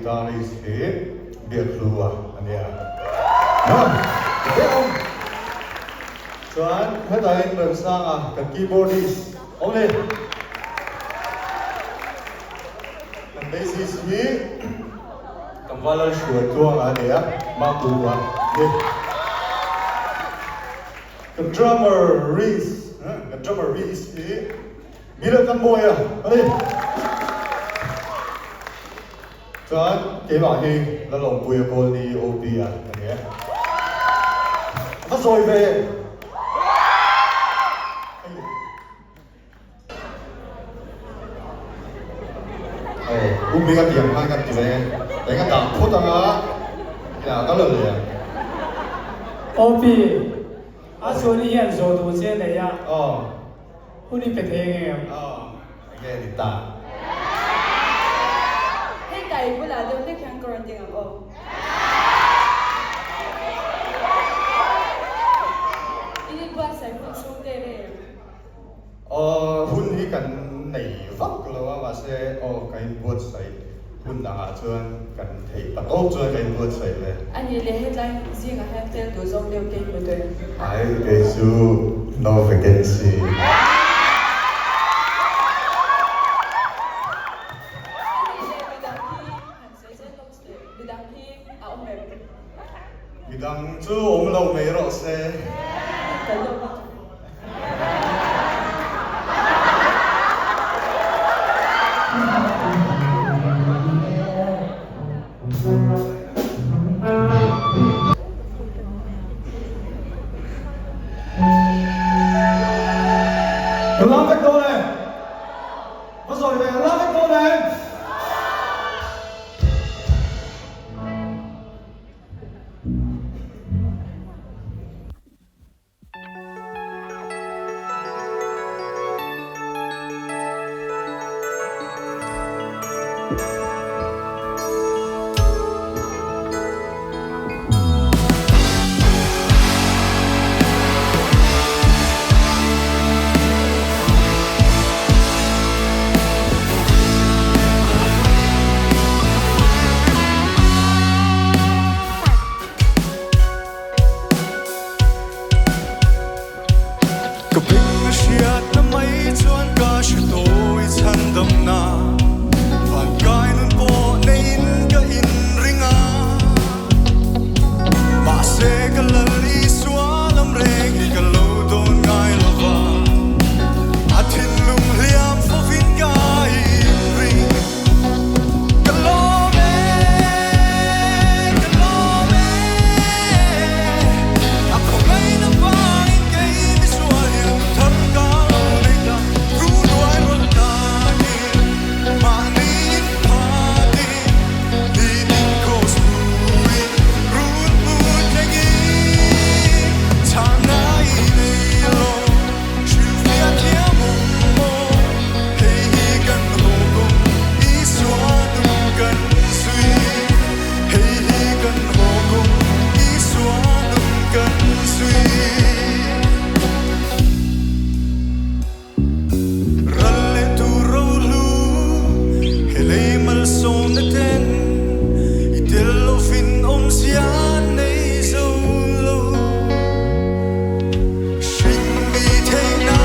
guitarist hi Biakhlua a nia. Chuan hetah hian Remsanga kan keyboardist awm a ni. Kan bassist hi Tlangval Lalhruai Tluanga a ni a, Mapu a ni. Kan drummer Reece, kan drummer Reece hi Mila Tlanmawia a ni. Chuan keimah hi Lalawmpuia Kawlni OP a ka ni e. A va zawi ve! Hei, U Hminga tiang khan kan ti ve, eng a dah phawt anga inah ka la leh ang. OP, a chhuani hian zawh duh che nei a, hun i pe thei ang em? Aw, enge ni ta? Hei kai bulah deuh hlek hian ka rawn ding ang aw. I inbuatsaih hun chhung te reng. Aw hun hi kan nei vak lo a, mahse aw ka inbuatsaih hun dangah chuan kan theih tak awk chuan ka inbuatsaih ve. A nih leh hetlai zingah hian tel duh zawk deuh kei hmu tawh em? Ai kei chu no vacancy. A nih leh midang hi han sawi zel lawk se, midang hi a awm em? Midang chu awm lo mai rawh se. Kan lo bak. Ka lam vek dawn e. Va zawi ve, ka lam vek dawn e. Ka beng a hriatna mai chuan ka hre tawi chhandamna van kai nun pawh neiin ka inring a. Mahse ka Lal Isua lam reng hi ka lo dawn ngai lo va, a thinlung hliam fovin ka inring. Ka lawm e, ka lawm e. A khawngaiin a vangin kei misual hian thar ka lo nei ta. Thu hnuai rawn takin mahni inphatin nitin kraws puin run hmun thlengin chhana i nei lo. Hrilhfiah thiam awm maw? Hei hi kan haw kawng Isua nung kan zui. Hei hi kan haw kawng Isua nung kan zui. Ral leh tur rohlu he lei malsawmna ten i tel lovin awmzia nei zo lo. Hringmi theihna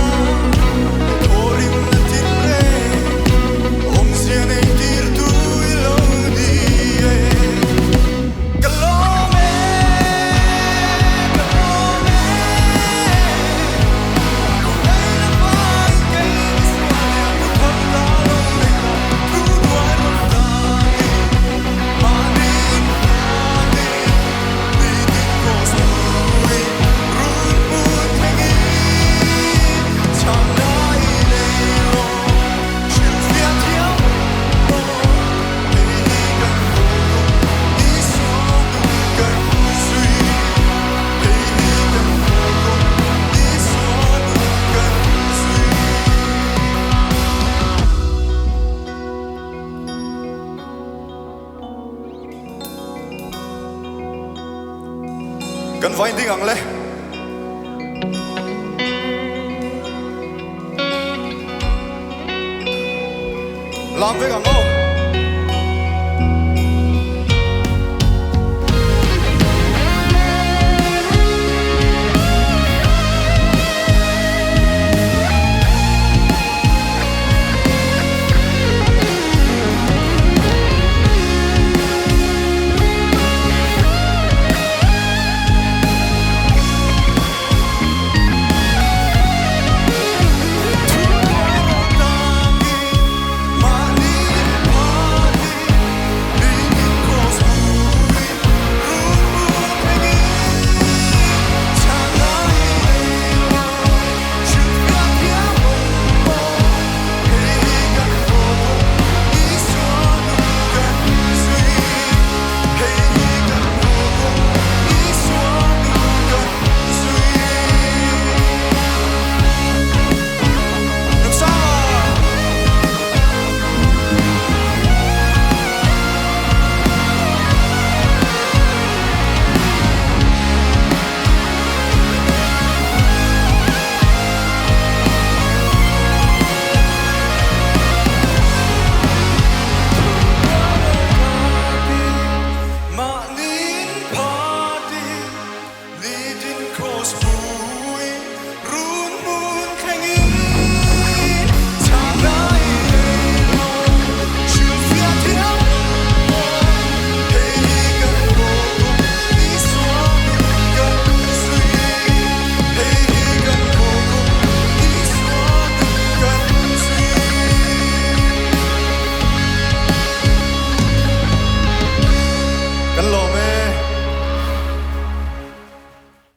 thawhrimna tin reng awmzia nei tir tu i lo ni e. Ka lawm e, ka lawm e, Kawngaiin a vai kei misual hian mu thar ta lo nei ta, thu hnuai rawn takin mahni inphatin nitin kraws pui run hmun thlengin chhangna i nei lo. Hrilhfiah thiam maw hei hi kan haw Isua nung kan zui. Hei hi kan haw Isua nung kan zui. Kan vain ding ang le. Lam vek ang aw.